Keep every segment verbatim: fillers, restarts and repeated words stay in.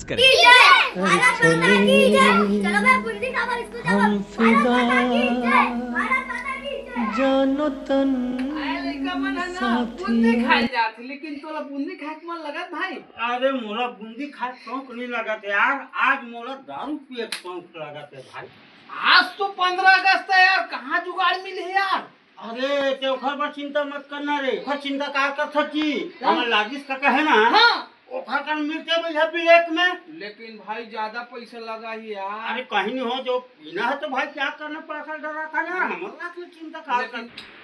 की जय। भारत माता की जय। चलो बे, बुंदी खा बर स्कूल जाबो। भारत माता की जय। भारत माता की जय। जानो तन आए लइका मन है ना, साथी। बुंदी खाए जात हे, लेकिन तोला बुंदी खाए के मन लगत भाई? अरे, मोला बुंदी खाए के शौक नहीं लगत यार, आज मोला दारू पिए के शौक लगत हे भाई। आज तो पंद्रह अगस्त है यार, कहाँ जुगाड़ मिले यार? अरे, ते ओखर बर चिंता मत करना रे, ओखर चिंता का करथस जी? का? हमर लाजिस काका है ना, हाँ। ओखर कन मिलते भैया ब्लैक में। लेकिन भाई, ज्यादा पैसा लगा ही यार। अरे, कहीं नहीं हो, जो पीना है तो भाई, क्या करना, पैसा डरा था ना, हमर लाख में चिंता का लेकिन कर।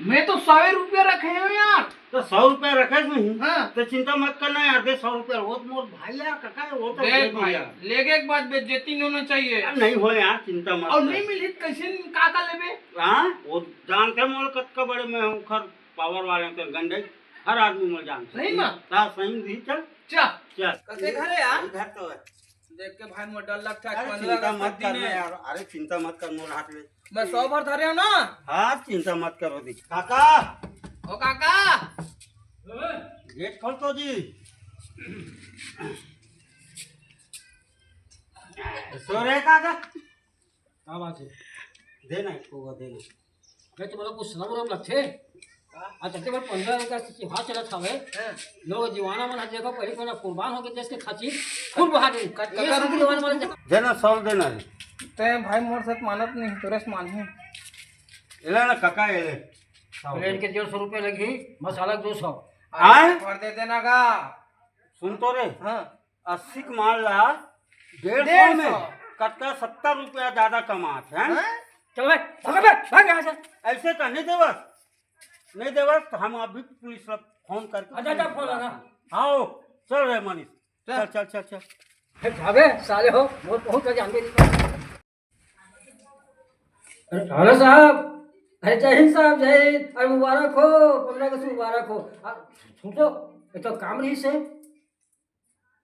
मैं तो सौ रुपया रखे हूँ यार। तो सौ रुपया रखे नहीं, हाँ। तो चिंता मत करना यार, दे सौ रुपया, वो तो मोर भाई यार, काका है, वो तो देख दे भाई, दिया। लेगे के बाद बेइज्जती नहीं होना चाहिए। यार, नहीं हो यार, चिंता मत और कर। नहीं मिली, कैसे, का का लेबे? हाँ, वो जानते मोर कतका बड़े मैं हूँ, खर पावर वाले के गंडे, हर आदमी मोर जानते। सही में? हाँ, सही में, चल। चल। चल। कते घर है यार? घर तो है। देख के भाई मोर डर लगता है, अरे पंद्रह चिंता अगस्त मत के दिन करना है। यार, अरे चिंता मत कर, मोर हाथ में। मैं सौ भर धरे हूँ ना। हाँ, चिंता मत करो दी। काका! ओ काका! गेट खोल तो जी। सो रे काका। का बात है? दे ना, इसको वो दे ना। अबे, तुम्हारा कुछ शर्म वरम लगथे? आज तक के बाद पंद्रह अगस्त के त्योहार चलत हवे। हाँ। लोग दीवाना मन ह देखो, पहली पहला कुर्बान होके देश के खातिर खून बहा दे। कत-, ये कत-, सब दीवाना मन देखो। दे ना, सौ दे ना रे। ते भाई मोर साथ मानत नहीं, तोरे से मानही। एला ना काका, एले। सौ प्लेट दे। के डेढ़ सौ रुपया लगही, मसाला दो सौ। आय? भर दे देना का। सुन तो रे। हाँ। अस्सी के माल ला डेढ़ सौ में डेढ़ सौ। कतका सत्तर रुपया ज्यादा कमात है, हैं? हैं? चल बे, भाग बे, भाग यहाँ से। ऐसे तो नहीं देवस, नहीं देवस तो हम अभी पुलिस ला फोन करके अच्छा, अच्छा, पुलिस फोन बुला लगा। हाँ, चल रे मनीष, चल। चल, चल, चल, चल। अरे जाबे, साले हो, बहुत, बहुत जल्दी आंदे। अरे, हेलो साहब, अरे जय हिंद साहब, जय हिंद। अरे मुबारक हो, पंद्रह अगस्त मुबारक हो। आ, सुन तो, ये तो काम रही से।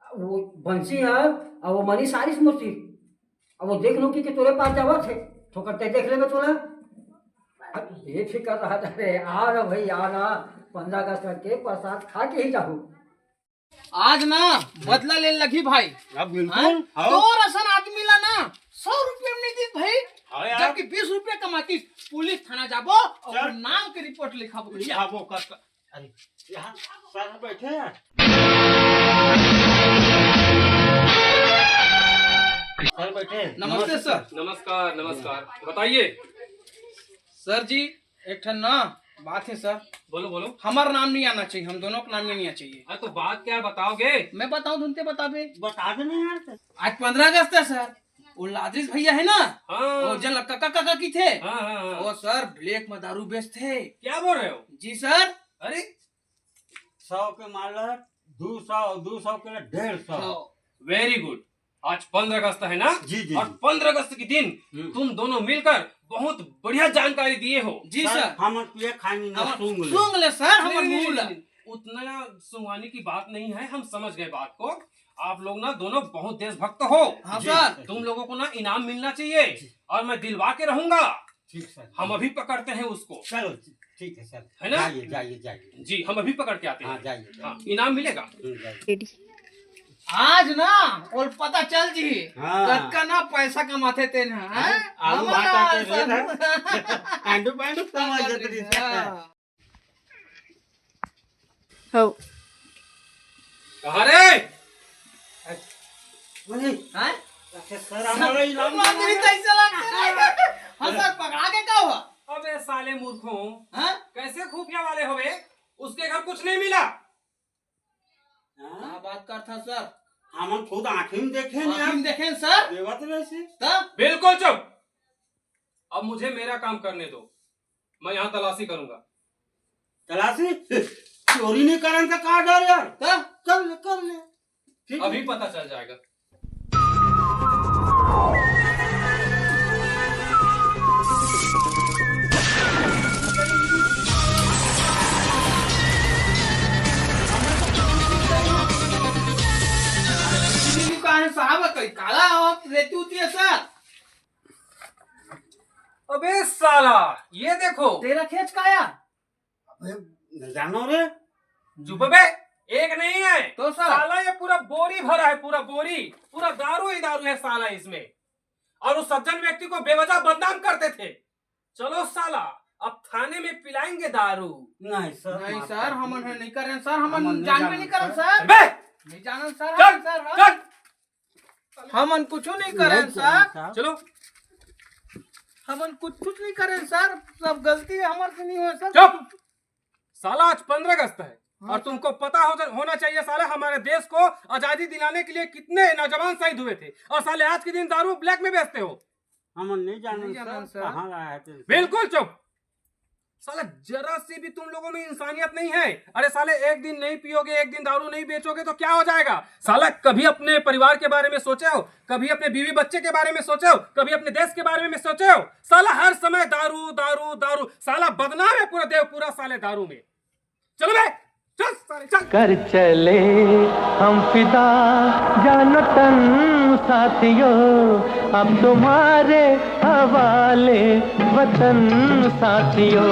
वो बंसी है, और वो मनीष आरिस मुस्ती। अब वो देख लो कि, कि तोरे पास जावत है, ठोकर ते देख लेबे तोला। अब बेफिक्र रहा जा रे, आ ना भाई, आ ना, पंद्रह अगस्त के प्रसाद खा के ही जाहू। आज ना बदला ले लगी भाई। अब बिल्कुल, हाँ? हाँ। तोर असन आदमी ला ना सौ रुपया में नहीं दी भाई, हाँ यार। जबकि बीस रुपया कमातीस, पुलिस थाना जाबो और चल। नाम के रिपोर्ट लिखाबो। लिखाबो कर, कर। अरे, यहाँ सर बैठे हैं। सर बैठे हैं। नमस्ते सर। नमस्कार, नमस्कार। बताइए। सर जी, एक ठन ना बात है सर। बोलो, बोलो। हमारा नाम नहीं आना चाहिए, हम दोनों का नाम नहीं आना चाहिए। अरे तो बात क्या है, बताओगे? मैं बताऊं, तुम ते बताबे। बता देना यार। आज पंद्रह अगस्त है सर, वो लादरिस भैया है ना, हाँ। वो जन काका काका की थे, हाँ, हाँ, हाँ। वो सर ब्लैक में दारू बेचते हैं। क्या बोल रहे हो? जी सर। अरे, सौ के मालक, दो सौ, दो सौ के लिए डेढ़ सौ। हाँ। Very good। आज पंद्रह अगस्त है ना? जी, जी, और जी। पंद्रह अगस्त के दिन हम्म। तुम दोनों मिलकर बहुत बढ़िया जानकारी दिए हो। जी सर, सर। हम पिए खाएंगे ना, हम सूंघ ले। सूंघ ले सर, हम नहीं, नहीं, मूल। नहीं, नहीं। उतना सुंघाने की बात नहीं है, हम समझ गए बात को। आप लोग ना दोनों बहुत देशभक्त हो। हाँ जी, सर। तुम लोगों को ना इनाम मिलना चाहिए जी। और मैं दिलवा के रहूंगा। ठीक सर। हम अभी पकड़ते हैं उसको। चलो, ठीक है सर। है ना? जाइए, जाइए, जाइए। जी, हम अभी पकड़ के आते हैं। हाँ, जाइए, जाइए। हाँ, इनाम मिलेगा। हम्म, जाइए। आज ना, ओला पता चल जी, हाँ। कतका ना पैसा कमाथे तेन ह, हैं? आलू भात आते रे ना। आलू पांडू कमा जत रही है। हाँ। हो। कहाँ रे? बोले, हैं? अच्छा, सर, हमारा इनाम मांगरी कैसे लगता है? हाँ, सर, पकड़ा के का हुआ? अबे साले मूर्खों, हाँ? कैसे खुफिया वाले हो बे? उसके घर कुछ नहीं मिला। हाँ? क्या बात करथा सर? हमन खुद आँखी में देखे न आँखी यार। में देखे न सर। देवत रहे से। तब? बिल्कुल चुप। अब मुझे मेरा काम करने दो, मैं यहाँ तलाशी करूंगा। तलाशी? चोरी नहीं करन का कहा डर यार? तब? कर ले, कर ले। ठीक है। अभी पता चल जाएगा। कहाँ है साहब? कहीं काला हो, रेती उती है सर। अबे साला, ये देखो। तेरा खेच काया? अबे, न जानो रे। चुप बे। एक नहीं है। तो सर? साला, ये पूरा बोरी भरा है, पूरा बोरी, पूरा दारू ही दारू है साला इसमें। और उस सज्जन व्यक्ति को बेवजह बदनाम करते थे। चलो साला, अब थाने में पिलाएंगे दारू। नहीं सर, नहीं माफ सर, कर हमन दीजिए। ह नहीं करेन सर, हमन हमन नहीं जान में जानन नहीं करन सर। सर। बे! नहीं जानन सर, चल, हमन सर, चल। हमन कुछ नहीं करेन सर। चलो। हमन कुछ, कुछ नहीं करेन सर, सब गलती हमर से नहीं होय सर। चुप! साला, आज पंद्रह अगस्त है। हाँ और सर। तुमको पता हो, होना चाहिए साला, हमारे देश को आजादी दिलाने के लिए कितने नौजवान शहीद हुए थे, और साले आज के दिन दारू ब्लैक में बेचते हो। हमन नहीं जानन नहीं जानन सर, सर। कहाँ लाया है तेरे से? बिल्कुल चुप। साला, जरा सी भी तुम लोगों में इंसानियत नहीं है। अरे साले, एक दिन नहीं पियोगे, एक दिन दारू नहीं बेचोगे तो क्या हो जाएगा? साला, कभी अपने परिवार के बारे में सोचे हो? कभी अपने बीवी बच्चे के बारे में सोचे हो? कभी अपने देश के बारे में सोचे हो? साला, हर समय दारू, दारू, दारू। साला, बदनाम है पूरा देवपुरा साले दारू में। चलो बे, चल साले, चल। कर चले हम फिदा, जानो तन साथियों, अब तुम्हारे हवाले वतन साथियों।